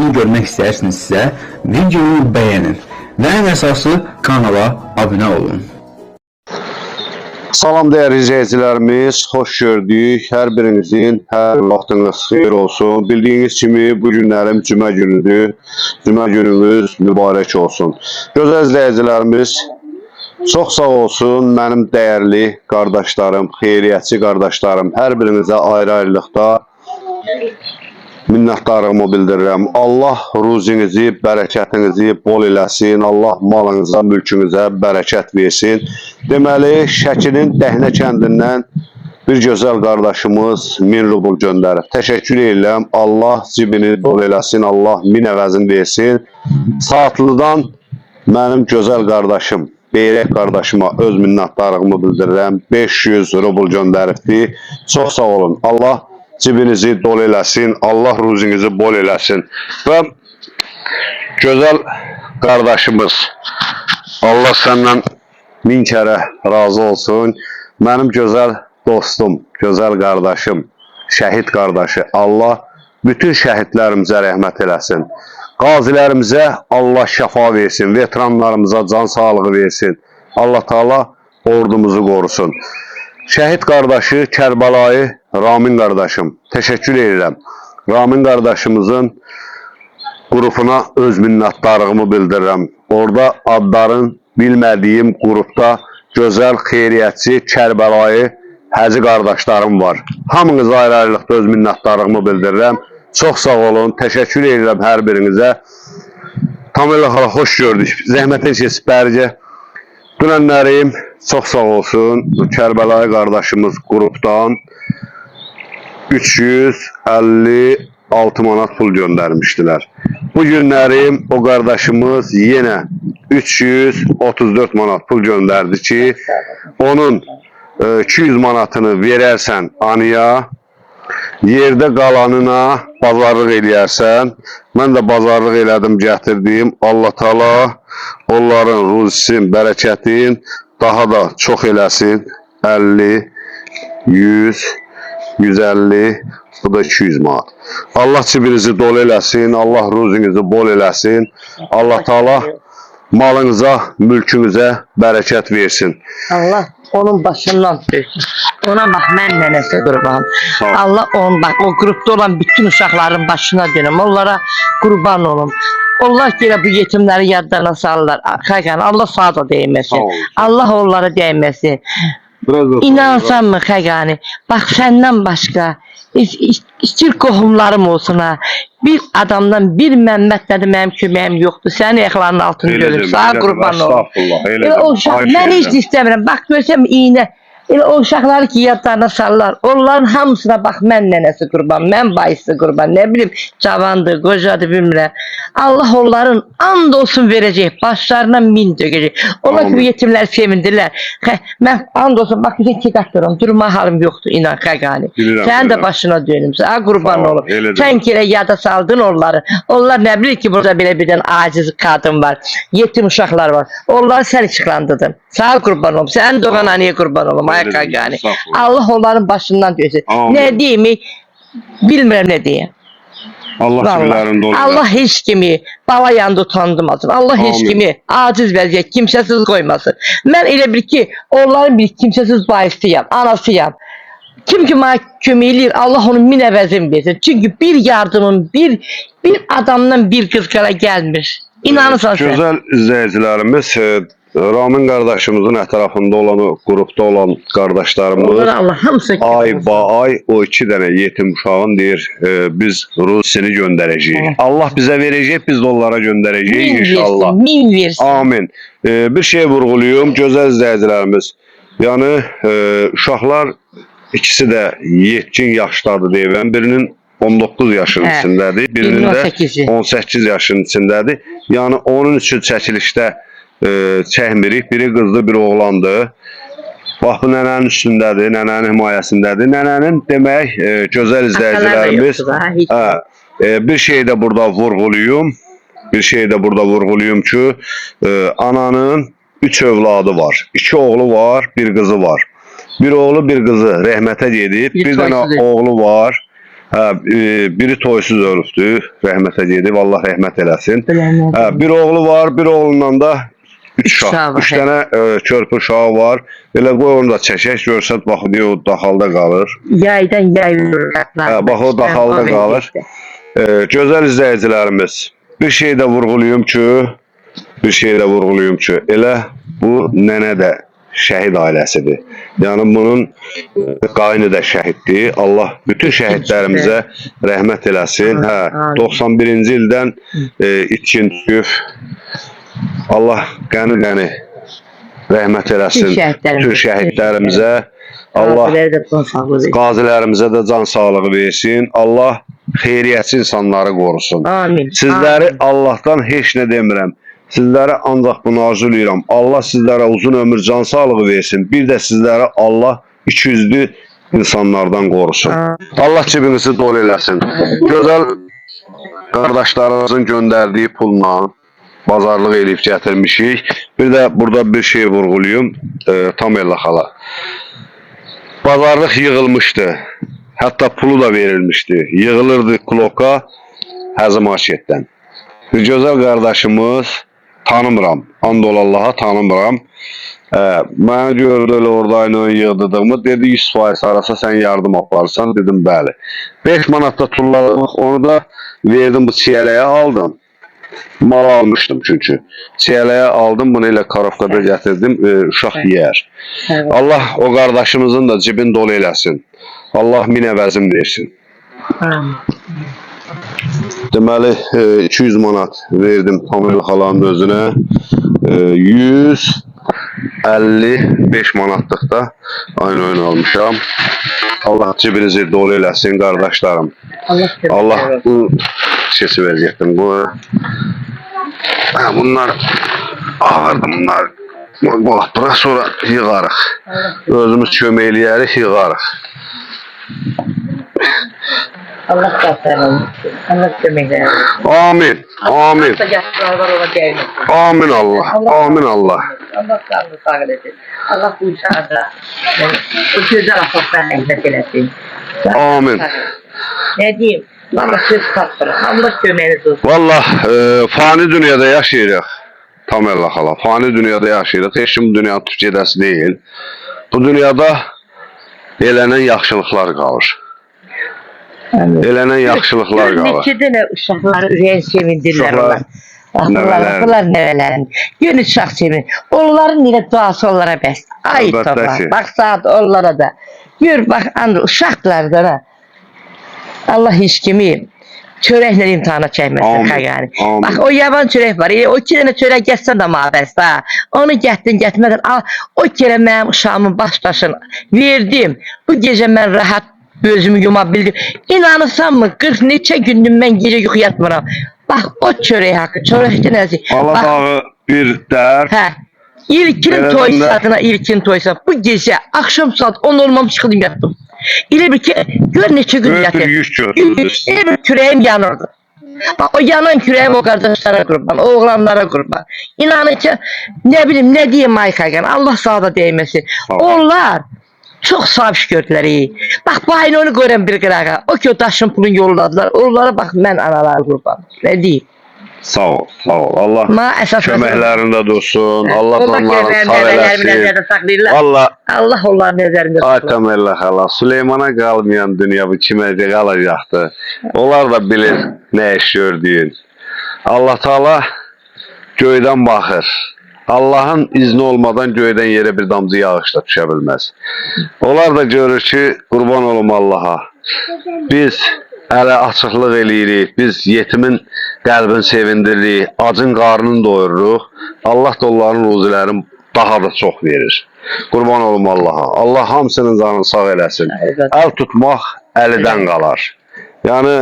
davamını görmək istəyirsinizsə, videoyu bəyənin və ən əsası kanala abunə olun. Salam dəyərli izləyicilərimiz, xoş gördük. Hər birinizin hər vaxtınız xeyir olsun. Bildiyiniz kimi bu günlərim cümə günüdür. Cümə günümüz mübarək olsun. Gözəl izləyicilərimiz, çox sağ olsun mənim dəyərli qardaşlarım, xeyriyyətçi qardaşlarım. Hər birinizə ayrı-ayrılıqda minnətdarlığımı bildirirəm. Allah ruzinizi, bərəkətinizi bol eləsin. Allah malınıza, mülkünüzə bərəkət versin. Deməli, Şəkinin Dəhnə kəndindən bir gözəl qardaşımız 1000 rubl göndərib. Təşəkkür edirəm. Allah cibini bol eləsin. Allah min əvəzini versin. Saatlıdan mənim gözəl qardaşım, Beyrək qardaşıma öz minnətdarlığımı bildirirəm. 500 rubl göndəribdi. Çox sağ olun. Allah cibinizi dolu eləsin. Allah ruzinizi bol eləsin. Və gözəl qardaşımız, Allah səndən min kərə razı olsun. Mənim gözəl dostum, gözəl qardaşım, şəhid qardaşı, Allah bütün şəhidlərimizə rəhmət eləsin. Qazilərimizə Allah şəfa versin, veteranlarımıza can sağlığı versin. Allah Taala ordumuzu qorusun. Şəhid qardaşı Kərbəlayı Ramin qardaşım, təşəkkür edirəm. Ramin qardaşımızın qrupuna öz minnətdarlığımı bildirirəm. Orada adların bilmədiyim qrupda gözəl xeyriyyətçi Kərbəlayı Həci qardaşlarım var. Hamınıza ayrı-ayrılıqda öz minnətdarlığımı bildirirəm. Çox sağ olun, təşəkkür edirəm hər birinizə. Tamamilə xala xoş gördük. Zəhmətə keçib bərgə. Dünənlərim çox sağ olsun. Kərbəlayı qardaşımız qrupdan 356 manat pul göndərmişdilər. Bu günlərim o qardaşımız yenə 334 manat pul göndərdi ki, onun 200 manatını verərsən anıya, yerdə qalanına bazarlıq eləyərsən. Mən də bazarlıq elədim, gətirdim. Allah Taala onların ruzisin, bərəkətin daha da çox eləsin. 50, 100, 150, bu da 200 manat. Allah cibinizi dolu eləsin, Allah ruzinizi bol eləsin. Allah Taala malınıza, mülkünüzə bərəkət versin. Allah onun başından döksün. Ona bax mən nənəsi qurban. Sağ ol. Allah onun bax o qrupda olan bütün uşaqların başına dönüm. Onlara qurban olum. Allah görə bu yetimləri yadlarına salırlar. Xəqan Allah sağ da Sağ dəyməsin. ol. Allah onlara dəyməsin. Biraz da İnansanmı Xəqani? Bax səndən başqa istir qohumlarım olsun ha. Bir adamdan bir Məmməd nədir mənim köməyim yoxdur. Sənin ayaqlarının altını Elə görüm. demə, Sağ elə demə, qurban olum. Estağfurullah, elə Elə o demə. uşaq, Ay mən heç şeydən. istəmirəm. Bax görsəm iynə. Elə o uşaqları ki yadlarına salırlar. Onların hamısına bax mən nənəsi qurban, mən bayısı qurban. Nə bilim cavandır, qocadır bilmirəm. Allah onların and olsun verəcək, başlarına min dökəcək. Onlar ki bu Amin. yetimləri sevindirlər. Mən and olsun bax bizə iki qat durum. Durma halım yoxdur inan Xəqani. Bilirəm, Sənin də bilirəm. başına dönüm. Sağ qurban Sağ ol, olum. elə demə. Sən ki elə yada saldın onları. Onlar nə bilir ki burada belə birdən aciz qadın var. Yetim uşaqlar var. Onları sən işıqlandırdın. Sağ qurban olum. Sən doğan anaya qurban olum. Ay Elə demə, Xəqani. estağfurullah. Allah onların başından dönsün. Amin. Nə deyim? Bilmirəm nə deyim. Allah Vallahi. ciblərini dolu Allah heç kimi bala yanında utandırmasın. Allah heç Amin. kimi aciz vəziyyət kimsəsiz qoymasın. Mən elə bil ki, onların bir kimsəsiz bayısıyam, anasıyam. Kim ki mənə kömək eləyir, Allah onun min əvəzini versin. Çünki bir yardımın, bir adamdan bir qız qala gəlmir. İnanırsan sən. Gözəl izləyicilərimiz, Ramin qardaşımızın ətrafında olan o qrupda olan qardaşlarımız Onlar Allah hamısı ay ba ay o iki dənə yetim uşağın deyir, biz Rusini göndərəcəyik. Allah bizə verəcək, biz də onlara göndərəcəyik min inşallah. versin, min versin. Amin. Bir şey vurğulayım, gözəl izləyicilərimiz. Yəni uşaqlar ikisi də yetkin yaşdadır deyirəm. Birinin 19 yaşın Hə, içindədir, birinin birinin də 18-i. 18 yaşın içindədir. Yəni onun üçün çəkilişdə çəkmirik. Biri qızdı, biri oğlandı. Bax bu nənənin üstündədir, nənənin himayəsindədir. Nənənin demək, gözəl Atalar da izləyicilərimiz, yoxdur da, heç. hə, bir şey də burada vurğulayım. Bir şey də burada vurğulayım ki, ananın 3 övladı var. 2 oğlu var, bir qızı var. Bir oğlu, bir qızı rəhmətə gedib. Bir Bir dənə soysuz. oğlu var. Hə, biri toysuz ölübdü, rəhmətə gedib, Allah rəhmət eləsin. Bilənlər. Hə, bir oğlu var, bir oğlundan da 3 Üç uşaq, uşağı var, 3 hə. dənə körpə uşağı var. Belə qoy onu da çəkək, görsət bax o daxalda qalır. Yaydan yay vururlar. Hə, bax o daxalda qalır. Gözəl izləyicilərimiz, bir şey də vurğulayım ki, elə bu nənə də şəhid ailəsidir. Yəni bunun qayını da şəhiddir. Allah bütün şəhidlərimizə rəhmət eləsin. Hə, Amin. 91-ci ildən itkin düşüb. Allah qəni-qəni rəhmət eləsin Bütün şəhidlərimizə. bütün şəhidlərimizə. Allah Allah də can sağlığı versin. qazilərimizə də can sağlığı versin. Allah xeyriyyəçi insanları qorusun. Amin. Sizləri Amin. Allahdan heç nə demirəm. Sizlərə ancaq bunu arzulayıram. Allah sizlərə uzun ömür, can sağlığı versin. Bir də sizlərə Allah ikiyüzlü insanlardan qorusun. Amin. Allah cibinizi dolu eləsin. Gözəl qardaşlarımızın göndərdiyi pulla bazarlıq eləyib gətirmişik. Bir də burada bir şey vurğulayım. Tam Ella xala. Bazarlıq yığılmışdı. Hətta pulu da verilmişdi. Yığılırdı kloka Həzi marketdən. Bir gözəl qardaşımız tanımıram. And ol Allaha tanımıram. Mənə gördü elə orada aynı yığdığımı dedi 100% arasa sən yardım aparsan dedim bəli. 5 manat da tulladım onu da verdim bu çiyələyə aldım. Mal almışdım çünki. Çiyələyə aldım bunu elə karovkada gətirdim uşaq yeyər. Evet. Allah o qardaşımızın da cibin dolu eləsin. Allah min əvəzin versin. Amin. Deməli 200 manat verdim Pamela xalanın özünə. 155 manatlıq da aynı oyun almışam. Allah cibinizi dolu eləsin qardaşlarım. Allah kömək Allah olsun. bu sesi vəziyyətdim bu. Hə, bunlar ağırdır bunlar. Bax, bura sonra yığarıq. Özümüz kömək eləyərik, yığarıq. Allah qafər olsun. Allah köməklər olsun. Amin. Amin. Allah yastılar var ona değmesin. Amin Allah. Amin Allah. Allah sağlığı sağ eləsin. Allah bu uşağı da yani, o gözəl axlaqdan rəhmət eləsin. Amin. Ne diyeyim? Valla söz tapmıram. Allah köməyiniz olsun. Vallah fani dünyada yaşayırıq. Tam Allah xala. Fani dünyada yaşayırıq. Heç kim bu dünyanın tüp gedəsi deyil. Bu dünyada elənən yaxşılıqlar qalır. Elənən yaxşılıqlar Gör qalır. neçə dənə uşaqları ürəyin sevindirlər Uşaqlar, onlar. Baxırlar, nəvələrin. baxırlar nəvələrin. Gör uşaq sevin. Onların elə duası onlara bəs. Ay Əlbəttə torpaq. ki. Bax saat onlara da. Gör bax and uşaqlar da. Ha. Allah heç kimi çörəklə imtahana çəkməsin Amin, Xəqani. amin. Bax o yavan çörək var. O iki dənə çörək gətsən də mənə bəs ha. Onu gətdin gətmədən al. O kərə mənim uşağımın baş daşını verdim. Bu gecə mən rahat gözümü yuma bildim. İnanırsanmı 40 neçə gündür mən gecə yuxu yatmıram. Bax o çörək haqqı, çörək nəsi. Allah Bax, dağı bir dər. hə. İlkin Belə toy də- saatına ilkin toy saat. Bu gecə axşam saat 10 olmamış çıxdım yatdım. Elə bir ki, gör neçə gün Böyük bir yatdım. yük götürdünüz. Elə bir kürəyim yanırdı. Bax o yanan kürəyim o qardaşlara qurban, o oğlanlara qurban. İnanın ki, nə bilim, nə deyim ay xaqan, Allah sağ da değməsin. Sağ ol. Onlar çox sahib iş gördülər. Iyi. Bax bu ayını onu qoyuram bir qırağa. O ki o daşın pulunu yolladılar. Onlara bax mən analara qurban. Nə deyim? Sağ ol, sağ ol. Allah Ma əsas köməklərində dursun. Allah Onlar onların köməyini sağ nəvələrimi eləsin. nəzərdə saxlayırlar. Allah Allah onların nəzərində Ay saxlasın. Təməllə xala, Süleymana qalmayan dünya bu kimə də qalacaqdı. Onlar da bilir nə iş gördüyün. Allah Taala göydən baxır. Allahın izni olmadan göydən yerə bir damcı yağış da düşə bilməz. Onlar da görür ki, qurban olum Allaha. Biz ələ açıqlıq eləyirik, biz yetimin qəlbini sevindiririk, acın qarnını doyururuq. Allah da onların ruzilərini daha da çox verir. Qurban olum Allaha. Allah hamısının canını sağ eləsin. Evet. Əl tutmaq əlidən qalar. Yəni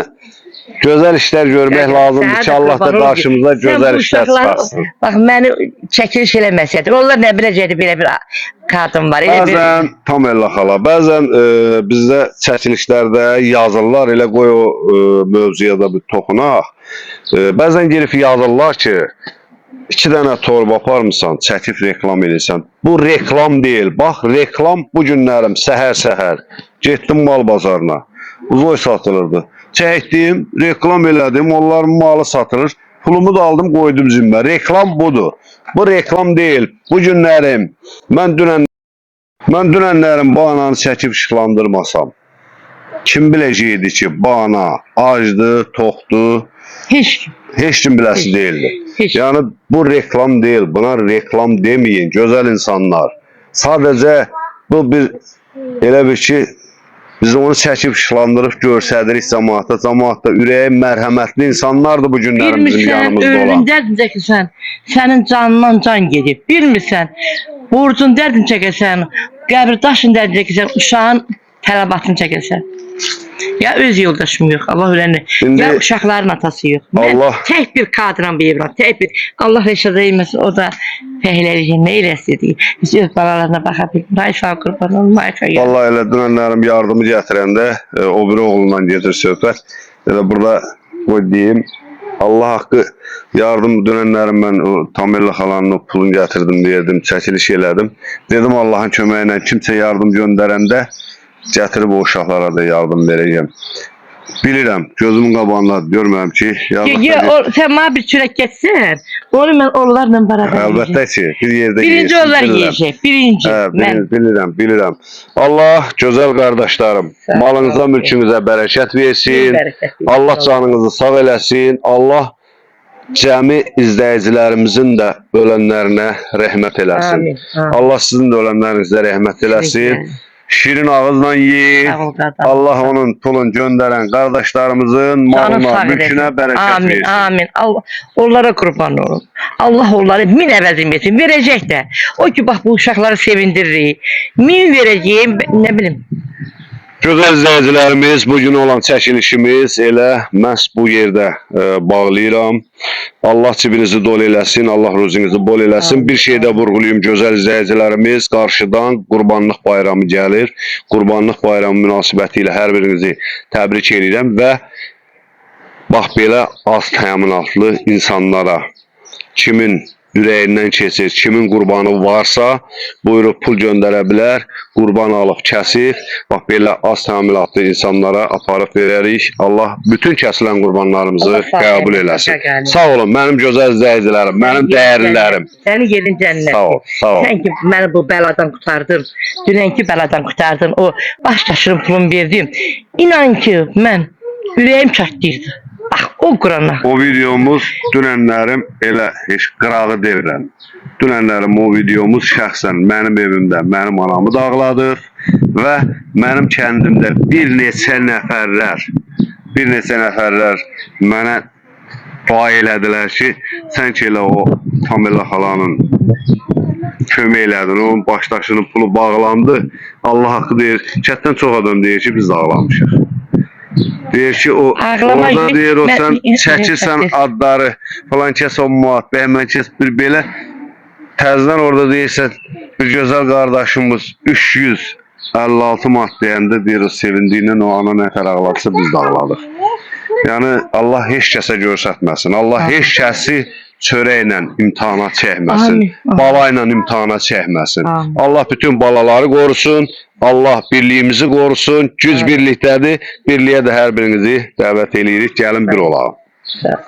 gözəl işlər görmək lazımdır ki, Allah da qarşımıza gözəl işlər çıxarsın. Bax məni çəkiliş eləməsəydin. Onlar nə biləcəkdi belə bir qadın var. Elə bir Bəzən tam Ella xala, bəzən bizdə çəkilişlərdə yazırlar, elə qoy o mövzuya da bir toxunaq. Bəzən girib yazırlar ki, iki dənə torba aparmısan, çəkib reklam edirsən. Bu reklam deyil. Bax, reklam bu günlərim səhər-səhər getdim mal bazarına. Uzoy satılırdı. Çəkdim, reklam elədim, onların malı satılır. Pulumu da aldım, qoydum zimmə. Reklam budur. Bu reklam deyil. Bu günlərim mən dünənlərim bu ananı çəkib işıqlandırmasam, kim biləcəkdi ki, bu ana acdı, toxdu, Heç kim. heç kim biləsi deyildi. Heç. Yəni bu reklam deyil, buna reklam deməyin gözəl insanlar. Sadəcə bu bir elə bir ki, biz onu çəkib işıqlandırıb göstəririk cəmaata. Cəmaat da ürəyi mərhəmətli insanlardır bu günlərim bizim Bilmirsən, yanımızda olan. ölünün dərdini çəkirsən, sənin canından can gedib. Bilmirsən, borcun dərdini çəkirsən, qəbir daşın dərdini çəkirsən, uşağın tələbatını çəkirsən. Ya öz yoldaşım yox, Allah ölənir. İndi- Ya uşaqların atası yox. Mən Allah- tək bir kadram bir evlat, tək bir. Allah reşada eləməsin, o da fəhləlik nə eləsin deyir. Heç öz balalarına baxa bilmir. Ay sağ qurban olum, ay sağ. Vallahi elə dünənlərim yardımı gətirəndə o biri oğlundan gedir söhbət. Elə burada qoy deyim. Allah haqqı yardım dünənlərim mən o Tamerla xalanın o pulunu gətirdim deyirdim, çəkiliş elədim. Dedim Allahın köməyi ilə kimsə yardım göndərəndə gətirib o uşaqlara da yardım verəcəm. Bilirəm, gözümün qabağında görmürəm ki, yardım Ya, o, sən mənə bir çörək getsin, onu mən onlarla beraber yiyeceğim. Əlbəttə ki, bir yerdə Birinci yeyirsin, onlar bilirəm. yiyecek. Birinci. Hə, mən. bilirəm, bilirəm. Allah gözəl qardaşlarım, Sağ ol. malınıza, mülkünüzə bərəkət versin. Bərəkət versin. Allah canınızı sağ eləsin. Allah cəmi izləyicilərimizin də ölənlərinə rəhmət eləsin. Amin, amin. Allah sizin də ölənlərinizə rəhmət eləsin. Teşekkür. Şirin ağızla yeyin. Sağ ol qardaşım. Allah onun pulun göndərən qardaşlarımızın Canı malına, sağ mülkünə eləsin. bərəkət Amin, versin. amin. Allah, onlara qurban olum. Allah onları min əvəzin versin. Verəcək də. O ki, bax bu uşaqları sevindiririk. Min verəcəyim, nə bilim. Gözəl izləyicilərimiz, bu gün olan çəkilişimiz elə məhz bu yerdə bağlayıram. Allah cibinizi dolu eləsin, Allah ruzinizi bol eləsin. Bir şey də vurğulayım gözəl izləyicilərimiz, qarşıdan Qurbanlıq Bayramı gəlir. Qurbanlıq Bayramı münasibəti ilə hər birinizi təbrik edirəm və bax belə az təminatlı insanlara kimin ürəyindən keçir, kimin qurbanı varsa, buyurub pul göndərə bilər, qurban alıb kəsir. Bax belə az təminatlı insanlara aparıb verərik. Allah bütün kəsilən qurbanlarımızı Allah sağ qəbul eləsin, eləsin. qəbul. Sağ olun mənim gözəl izləyicilərim, mənim dəyərlilərim. Səni yerin cənnət. Sağ ol, sağ ol. Sən ki məni bu bəladan qurtardın. Dünənki bəladan qurtardın. O baş daşırım pulumu verdim. İnan ki mən ürəyim çatlayırdı. Bax o Qurana. O videomuz dünənlərim elə heç qırağı deyiləm. Dünənlərim o videomuz şəxsən mənim evimdə mənim anamı da ağladıb və mənim kəndimdə bir neçə nəfərlər mənə dua elədilər ki, sən ki elə o Tamila xalanın kömək elədin, onun başdaşının pulu bağlandı. Allah haqqı deyir, kənddən çox adam deyir ki, biz də ağlamışıq. Deyir ki, o Ağlama orada yox, deyir o mən- sən çəkirsən adları falan kəs o manat, bəhmən kəs bir belə təzədən orada deyirsən bir gözəl qardaşımız 356 manat deyəndə deyir o sevindiyindən o ana nətər ağladısa biz də ağladıq. Yəni Allah heç kəsə göstərməsin. Allah heç kəsi çörəklə imtahana çəkməsin. Amin, amin. Bala ilə imtahana çəkməsin. Amin. Allah bütün balaları qorusun. Allah birliyimizi qorusun. Güc birlikdədir. Birliyə də hər birinizi dəvət eləyirik. Gəlin bir olaq. Sağ ol.